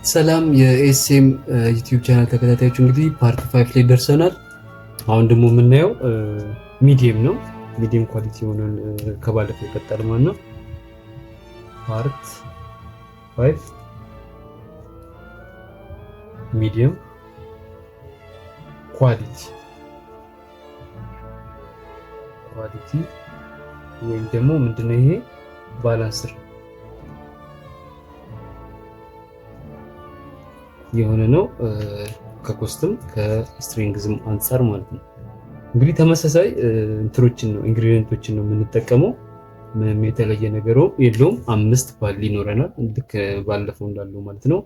ሰላም የኤስኤም ዩቲዩብ ቻናል ተከታታዮች፣ እንግዲህ part 5 ላይ ደርሰናል። አሁን ደግሞ የምናየው medium ነው። Medium quality የሆነን ከባለፈው የቀጠለ ማለት ነው። Part 5 medium quality ወይም ደግሞ ምንድነው ይሄ balanced የሆነ ነው፣ ከ cost ም ከ strength ም አንጻር ማለት ነው። እንግዲህ ተመሳሳይ እንትሮችን ነው፣ ingredient ኦችን ነው የምንጠቀመው። ምንም የተለየ ነገር የለውም። አምስት ባሊ ይኖረናል፣ ልክ ባለፈው እንዳለው ማለት ነው።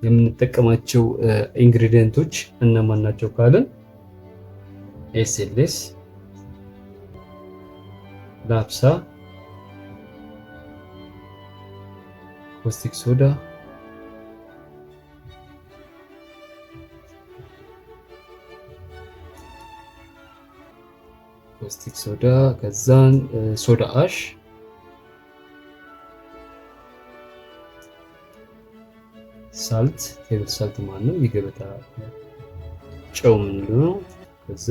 የምንጠቀማቸው ingredient ኦች እነማን ናቸው ካልን SLS፣ LABSA፣ caustic soda፣ caustic soda፣ ከዛን soda ash፣ salt፣ table salt ማለት ነው፣ የገበታ ጨው የምንለው ነው። ከዛ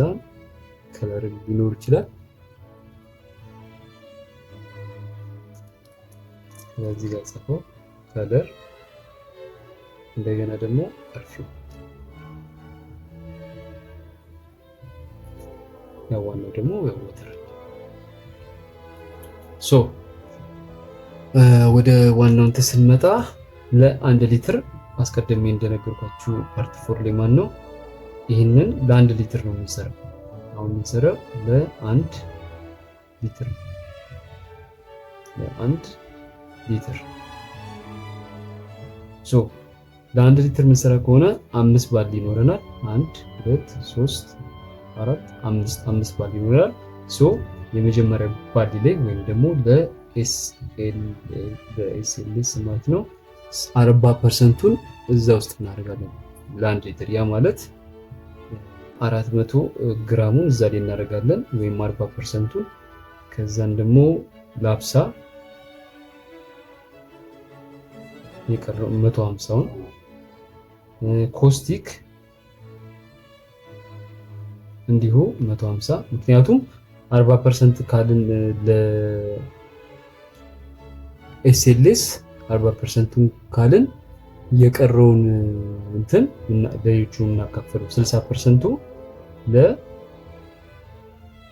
color ሊኖር ይችላል። ከዚህ ጋር ጽፈው color፣ እንደገና ደግሞ perfume። ያው ዋናው ደግሞ water። So ወደ ዋናው እንትን ስንመጣ ለአንድ ሊትር አስቀድሜ እንደነገርኳችሁ part 4 ላይ ማን ነው፣ ይህንን ለአንድ ሊትር ነው የምንሰራው። አሁን የምንሰራው ለአንድ ሊትር፣ ለአንድ ሊትር። So ለአንድ ሊትር የምንሰራ ከሆነ አምስት ባሊ ይኖረናል። አንድ፣ ሁለት፣ ሶስት፣ አራት፣ አምስት። አምስት ባሊ ይኖረናል። So የመጀመሪያ ባሊ ላይ ወይም ደግሞ ለ SLS ማለት ነው 40% ኡን እዛ ውስጥ እናደርጋለን ለአንድ ሊትር። ያ ማለት 400 ግራሙን እዛ ላይ እናደርጋለን ወይም 40% ኡን። ከዛን ደግሞ LABSA የቀረው 150ውን፣ caustic እንዲሁ 150። ምክንያቱም 40% ካልን ለ SLS 40% ኡን ካልን የቀረውን እንትን ለሌሎቹ እናካፍለው፣ 60% ኡ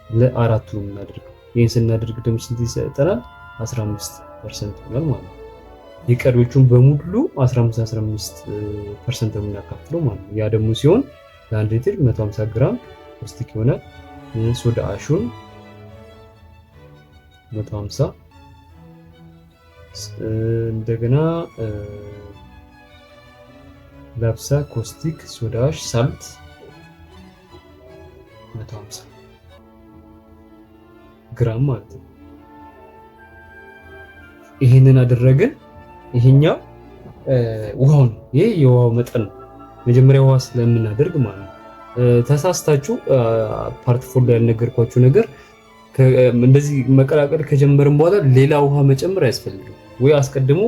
ለአራቱ ነው የምናደርገው። ይህን ስናደርግ ደግሞ ስንት ይሰጠናል? 15% ይሆናል ማለት ነው። የቀሪዎቹን በሙሉ 15 15% ነው የምናካፍለው ማለት ነው። ያ ደግሞ ሲሆን ለአንድ ሊትር 150 ግራም caustic ይሆናል። Soda ash ኡን 150፣ እንደገና LABSA፣ caustic፣ soda ash፣ salt 150 ግራም ማለት ነው። ይሄንን አደረግን። ይሄኛው ውሃው ነው። ይሄ የውሃው መጠን ነው። መጀመሪያ ውሃ ስለምናደርግ ማለት ነው። ተሳስታችሁ part 4 ላይ ያልነገርኳችሁ ነገር፣ እንደዚህ መቀላቀል ከጀመርን በኋላ ሌላ ውሃ መጨመር አያስፈልግም። ወይ አስቀድሞ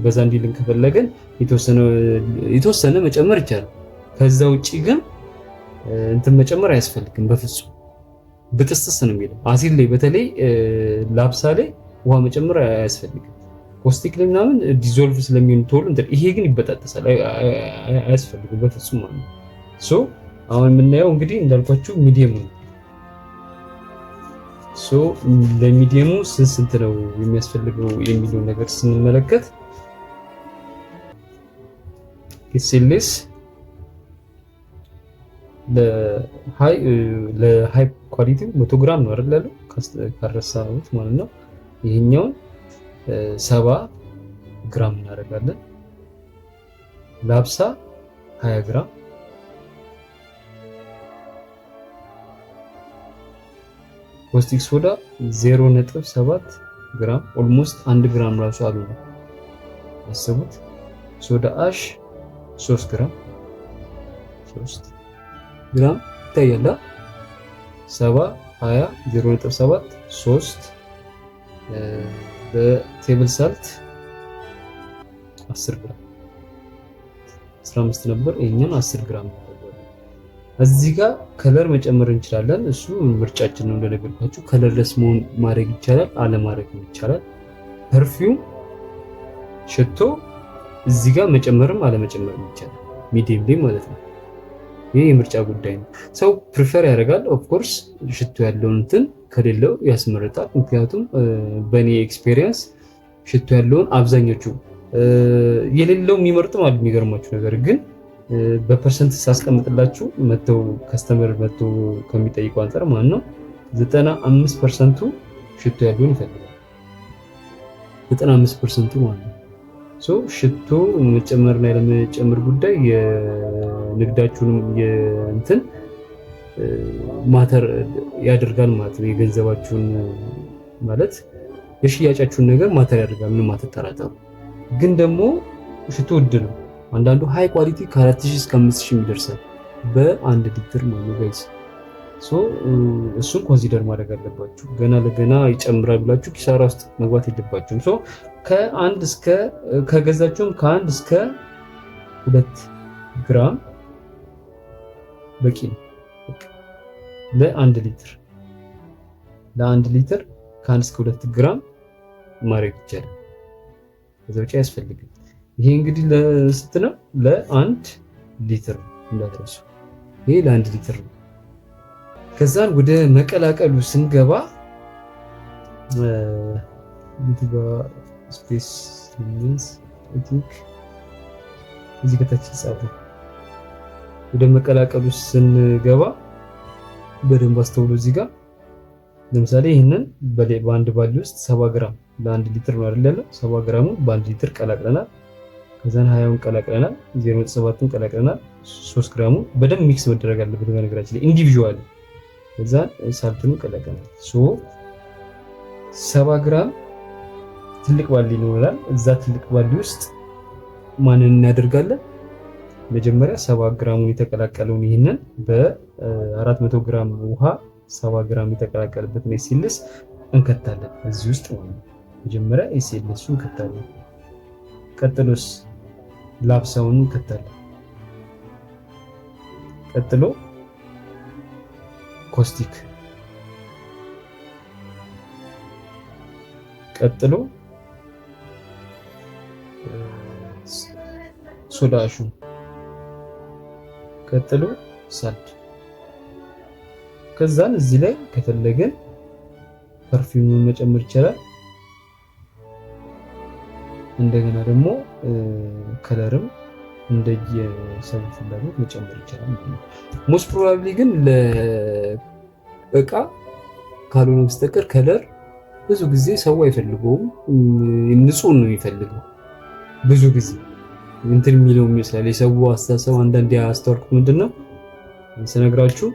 በዛ እንዲልን ከፈለገን የተወሰነ መጨመር ይቻላል። ከዛ ውጪ ግን እንትን መጨመር አያስፈልግም በፍጹም። ብጥስጥስ ነው የሚለው። አሲድ ላይ በተለይ LABSA ላይ ውሃ መጨመር አያስፈልግም። Caustic ላይ ምናምን dissolve ስለሚሆን ቶሎ እንትን፣ ይሄ ግን ይበጣጠሳል፣ አያስፈልግም በፍጹም ማለት ነው። So አሁን የምናየው እንግዲህ እንዳልኳችሁ medium ነው። So ለ medium ኡ ስንት ስንት ነው የሚያስፈልገው የሚለውን ነገር ስንመለከት SLS ለ high quality 100 ግራም ነው አይደል ያለው፣ ካረሳሁት ማለት ነው። ይሄኛውን 70 ግራም እናደርጋለን። LABSA 20 ግራም፣ caustic soda 0.7 ግራም፣ almost 1 ግራም ራሱ አሉ ነው አስቡት። Soda ash 3 ግራም፣ 3 ግራም ይታያል። 70፣ 20፣ 0.7፣ 3፣ በ table salt 10 ግራም። 15 ነበር፣ ይሄኛውን 10 ግራም እናደርገዋለን። እዚህ ጋር color መጨመር እንችላለን። እሱ ምርጫችን ነው። እንደነገርኳችሁ colorless መሆን ማድረግ ይቻላል፣ አለማድረግም ይቻላል። Perfume ሽቶ እዚህ ጋር መጨመርም አለመጨመርም ይቻላል። Medium ላይ ማለት ነው። ይህ የምርጫ ጉዳይ ነው። ሰው prefer ያደርጋል። Of course ሽቶ ያለውን እንትን ከሌለው ያስመርጣል። ምክንያቱም በእኔ experience ሽቶ ያለውን አብዛኞቹ የሌለው የሚመርጥም አሉ። የሚገርማችሁ ነገር ግን በ percent ሳስቀምጥላችሁ መተው customer መጥቶ ከሚጠይቁ አንጻር ማለት ነው 95% ኡ ሽቶ ያለውን ይፈልጋል። 95% ኡ ማለት ነው። So ሽቶ መጨመርና ያለመጨመር ጉዳይ የንግዳችሁንም የእንትን matter ያደርጋል ማለት ነው። የገንዘባችሁን ማለት የሽያጫችሁን ነገር matter ያደርጋል። ምንም አትጠራጠሩ። ግን ደግሞ ሽቶ ውድ ነው። አንዳንዱ high quality ከ4000 እስከ 5000 ይደርሳል በአንድ ሊትር ማለት ነው guys። So እሱን consider ማድረግ አለባችሁ። ገና ለገና ይጨምራል ብላችሁ ኪሳራ ውስጥ መግባት የለባችሁም። So ከአንድ እስከ ከገዛችሁም ከ1 እስከ 2 ግራም በቂ ነው ለአንድ ሊትር። ለ1 ሊትር ከ1 እስከ 2 ግራም ማድረግ ይቻላል። ከዛ ውጭ አያስፈልግም። ይሄ እንግዲህ ለስንት ነው? ለ1 ሊትር እንዳትረሱ። ይሄ ለ1 ሊትር ነው። ከዛን ወደ መቀላቀሉ ስንገባ space I think እዚህ ከታች ይጻፉ። ወደ መቀላቀሉ ስንገባ በደንብ አስተውሎ እዚህ ጋር ለምሳሌ ይህንን በአንድ ባሊ ውስጥ 70 ግራም ለ1 ሊትር ነው አይደል ያለው? 70 ግራሙ በ1 ሊትር ቀላቅለናል። ከዛን 20ውን ቀላቅለናል። 0.7ን ቀላቅለናል። 3 ግራሙ በደንብ mix መደረግ አለበት በነገራችን ላይ individual። ከዛን salt ኡን ቀላቅለናል። So 70 ግራም ትልቅ ባሊ ይኖራል። እዛ ትልቅ ባሊ ውስጥ ማንን እናደርጋለን? መጀመሪያ 70 ግራሙን የተቀላቀለውን ይህንን በ400 ግራም ውሃ 70 ግራም የተቀላቀለበትን SLS እንከታለን እዚህ ውስጥ ማለት ነው። መጀመሪያ SLS ኡ እንከታለን። ቀጥሎስ LABSA ውን እንከታለን። ቀጥሎ caustic፣ ቀጥሎ soda ash ኡ፣ ቀጥሎ salt። ከዛን እዚህ ላይ ከፈለግን perfume መጨመር ይቻላል። እንደገና ደግሞ color ም እንደየሰው ፍላጎት መጨመር ይቻላል ማለት ነው። Most probably ግን ለእቃ ካልሆነ በስተቀር color ብዙ ጊዜ ሰው አይፈልገውም። ንጹህ ነው የሚፈልገው። ብዙ ጊዜ እንትን የሚለው ይመስላል የሰው አስተሳሰብ። አንዳንድ ያስተዋልኩት ምንድን ነው ስነግራችሁ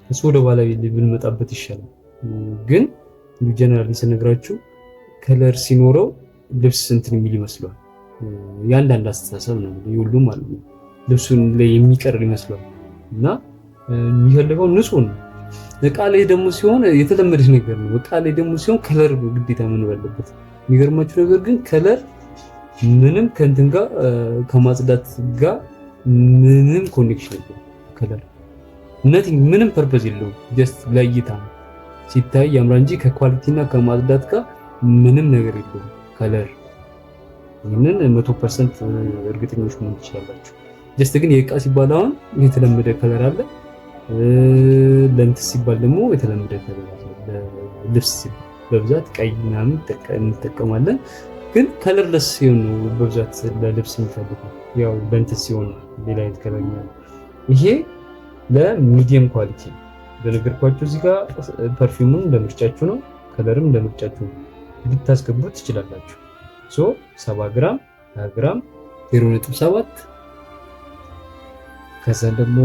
እሱ ወደ በኋላ ብንመጣበት ይሻላል። ግን generally ስነግራችሁ color ሲኖረው ልብስ እንትን የሚል ይመስለዋል። የአንዳንድ አስተሳሰብ ነው የሁሉም ማለት ነው። ልብሱን ላይ የሚቀር ይመስለዋል እና የሚፈልገው ንጹህ ነው። እቃ ላይ ደግሞ ሲሆን የተለመደ ነገር ነው። እቃ ላይ ደግሞ ሲሆን color ግዴታ መኖር አለበት። የሚገርማችሁ ነገር ግን color ምንም ከእንትን ጋር ከማጽዳት ጋር ምንም connection የለውም። Color nothing፣ ምንም purpose የለውም። Just ለእይታ ነው፣ ሲታይ ያምራል እንጂ ከ quality እና ከማጽዳት ጋር ምንም ነገር የለውም color። ይህንን 100% እርግጠኞች መሆን ትችላላችሁ። Just ግን የእቃ ሲባል አሁን የተለመደ color አለ። ለእንትን ሲባል ደግሞ የተለመደ color አለ። ልብስ ሲባል በብዛት ቀይ ምናምን እንጠቀማለን። ግን colorless ሲሆን ነው በብዛት ለልብስ የሚፈልገው። ያው ለእንትን ሲሆን ሌላ አይነት color ነው። ይሄ ለ medium quality ነው። በነገርኳችሁ እዚህ ጋር perfume ኡን እንደምርጫችሁ ነው፣ color ም እንደምርጫችሁ ነው ልታስገቡት ትችላላችሁ። So 70 ግራም፣ 20 ግራም፣ 0.7፣ ከዛ ደግሞ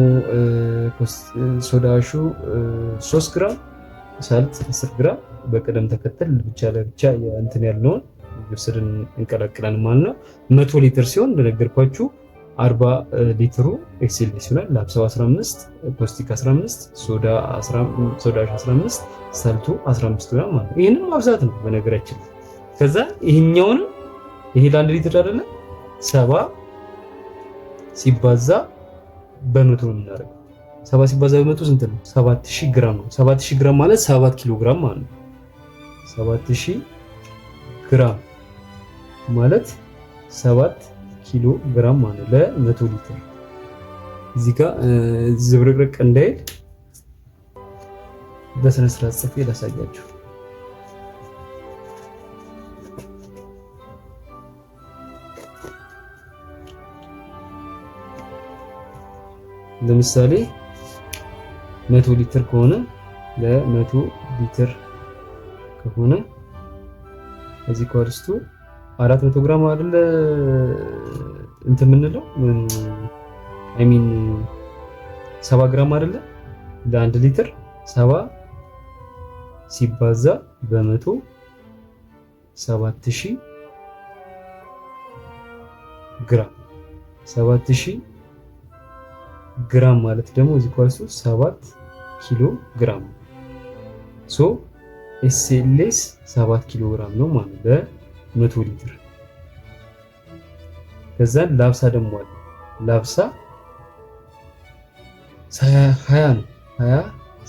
soda ash ኡ 3 ግራም፣ salt 10 ግራም በቅደም ተከተል ብቻ ለብቻ እንትን ያልነውን ወስደን እንቀላቅላለን ማለት ነው። 100 ሊትር ሲሆን እንደነገርኳችሁ 40 ሊትሩ SLS ይሆናል። LABSA ው 15፣ caustic 15፣ soda ash 15፣ salt ኡ 15 ይሆናል ማለት ነው። ይህንን ማብዛት ነው በነገራችን ላይ። ከዛ ይሄኛውንም ይሄ ለ1 ሊትር አይደለ 70 ሲባዛ በመቶ ነው የምናደርገው። 70 ሲባዛ በመቶ ስንት ነው? 7000 ግራም ነው። 7000 ግራም ማለት 7 ኪሎ ግራም ማለት ነው። 7000 ግራም ማለት 7 ኪሎ ግራም ማለት ነው ለ100 ሊትር። እዚህ ጋር ዝብርቅርቅ እንዳይል በስነ ስርዓት ጽፌ ላሳያችሁ። ለምሳሌ 100 ሊትር ከሆነ ለ100 ሊትር ከሆነ እዚህ equals to 400 ግራም አይደለ እንትን የምንለው I mean 70 ግራም አይደለ ለአንድ ሊትር 70 ሲባዛ በመቶ 7000 ግራም 7000 ግራም ማለት ደግሞ እዚህ equals to 7 ኪሎ ግራም so SLS 7 ኪሎ ግራም ነው ማለት በ100 ሊትር። ከዛ LABSA ደግሞ አለ። LABSA 20 ነው። 20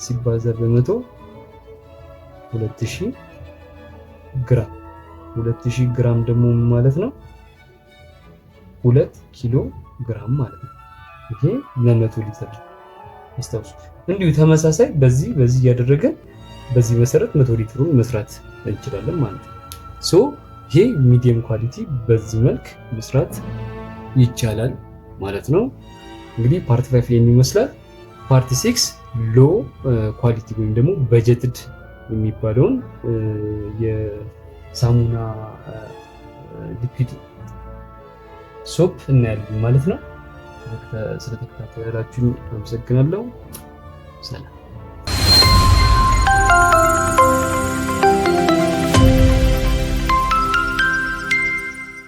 ሲባዛ በመቶ 2000 ግራም 2000 ግራም ደግሞ ማለት ነው 2 ኪሎ ግራም ማለት ነው። ይሄ ለመቶ ሊትር አስታውሱ። እንዲሁ ተመሳሳይ በዚህ በዚህ እያደረግን በዚህ መሰረት 100 ሊትሩን መስራት እንችላለን ማለት ነው። So ይሄ medium quality በዚህ መልክ መስራት ይቻላል ማለት ነው። እንግዲህ part 5 ይሄን ይመስላል። Part 6 low quality ወይም ደግሞ budgeted የሚባለውን የሳሙና liquid soap እናያለን ማለት ነው። ስለተከታተላችሁኝ አመሰግናለሁ። ሰላም።